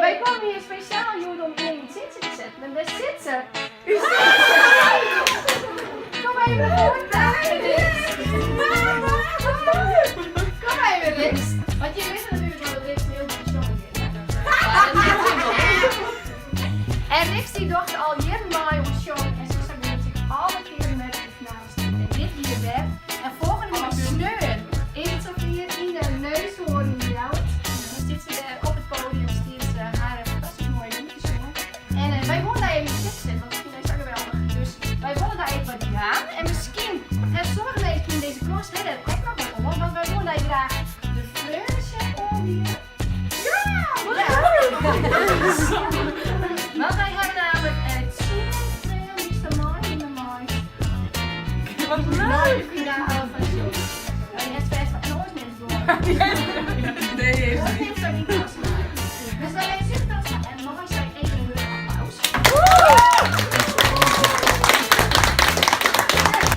Wy komme hjir spesjaal hjoed om ien yn it sintsje te setten en dêr sit se. Ús sintsje. Kom even nei foaren ta, Rixt. Kom even, Rixt. Want je witte natuerlik wol dat Rixt hiel goed sjongen kin, hè? En Rixt dy docht al jierren mei oan sjongen en se sa goed sich alle kearen wer op de finale stiet. En dit jier wer. En folgjende wike sneon is it safier yn de Neushoorn yn Ljouwert. Dan stiet se dêr op it podium, stiet se har fantastysk moaie liet te sjongen. En wy wolle dy even yn it sintsje sette, want we fine dy sa geweldich. Dus wy wolle dy even wat jaan. En miskien ha sommige minsken yn dizze klas ha dêr ek noch wat oan, want wy wolle dy graach de freonesjek oanbiede. Ja! Want wy hawwe namelijk tsien freonen dy'tst dan meinimme meist. Wat Nei de leuk! finale fan Sjongen. Nou, dy hast fêst wat oars net gewoan.